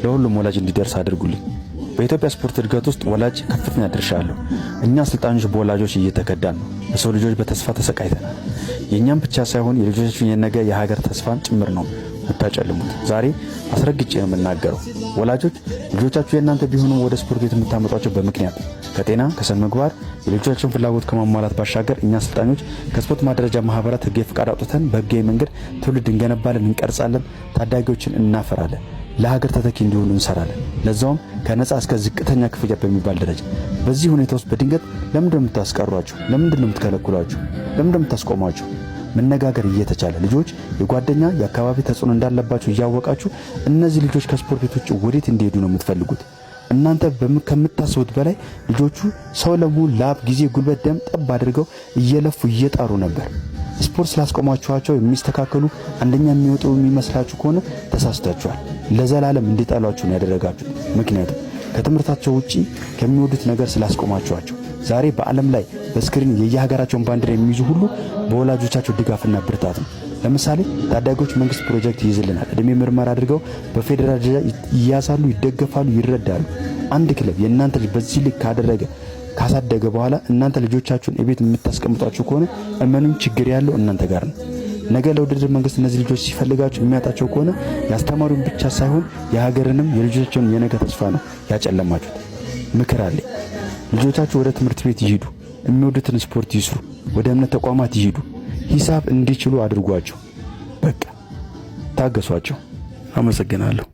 ለሁሉም ወላጅ እንዲደርስ አድርጉልኝ። በኢትዮጵያ ስፖርት እድገት ውስጥ ወላጅ ከፍተኛ ድርሻ አለው። እኛ አሰልጣኞች በወላጆች እየተከዳን ነው። የሰው ልጆች በተስፋ ተሰቃይተናል። የእኛም ብቻ ሳይሆን የልጆቻችን የነገ የሀገር ተስፋን ጭምር ነው የምታጨልሙት። ዛሬ አስረግጬ ነው የምናገረው። ወላጆች ልጆቻችሁ የእናንተ ቢሆኑም ወደ ስፖርት ቤት የምታመጧቸው በምክንያት ከጤና ከስነ ምግባር የልጆቻቸውን ፍላጎት ከማሟላት ባሻገር እኛ አሰልጣኞች ከስፖርት ማደራጃ ማህበራት ህጋዊ ፈቃድ አውጥተን በህጋዊ መንገድ ትውልድ እንገነባለን፣ እንቀርጻለን፣ ታዳጊዎችን እናፈራለን፣ ለሀገር ተተኪ እንዲሆኑ እንሰራለን። ለዛውም ከነፃ እስከ ዝቅተኛ ክፍያ በሚባል ደረጃ። በዚህ ሁኔታ ውስጥ በድንገት ለምንድን ነው የምታስቀሯቸው? ለምንድን ነው የምትከለክሏቸው? ለምንድን ነው የምታስቆሟቸው? መነጋገር እየተቻለ ልጆች የጓደኛ የአካባቢ ተጽዕኖ እንዳለባቸው እያወቃችሁ እነዚህ ልጆች ከስፖርት ቤት ውጭ ወዴት እንዲሄዱ ነው የምትፈልጉት? እናንተ ከምታስቡት በላይ ልጆቹ ሰው ለመሆን ላብ፣ ጊዜ፣ ጉልበት፣ ደም ጠብ አድርገው እየለፉ እየጣሩ ነበር። ስፖርት ስላስቆማችኋቸው የሚስተካከሉ አንደኛ የሚወጡ የሚመስላችሁ ከሆነ ተሳስታችኋል። ለዘላለም እንዲጠሏችሁ ነው ያደረጋችሁት። ምክንያቱም ከትምህርታቸው ውጪ ከሚወዱት ነገር ስላስቆማችኋቸው። ዛሬ በዓለም ላይ በ screen የየሀገራቸውን ባንዲራ የሚይዙ ሁሉ በወላጆቻቸው ድጋፍና ብርታት ነው። ለምሳሌ ታዳጊዎች መንግስት ፕሮጀክት ይይዝልናል። እድሜ ምርመራ አድርገው በፌዴራል ደረጃ ይያዛሉ፣ ይደገፋሉ፣ ይረዳሉ። አንድ ክለብ የእናንተ ልጅ በዚህ ልክ ካደረገ ካሳደገ በኋላ እናንተ ልጆቻችሁን እቤት የምታስቀምጧቸው ከሆነ እመኑኝ ችግር ያለው እናንተ ጋር ነው። ነገ ለውድድር መንግስት እነዚህ ልጆች ሲፈልጋቸው የሚያጣቸው ከሆነ የአስተማሪውን ብቻ ሳይሆን የሀገርንም የልጆቻቸውን የነገ ተስፋ ነው ያጨለማችሁት። ምክር አለኝ። ልጆቻችሁ ወደ ትምህርት ቤት ይሂዱ፣ የሚወዱትን ስፖርት ይስሩ፣ ወደ እምነት ተቋማት ይሂዱ፣ ሂሳብ እንዲችሉ አድርጓቸው። በቃ ታገሷቸው። አመሰግናለሁ።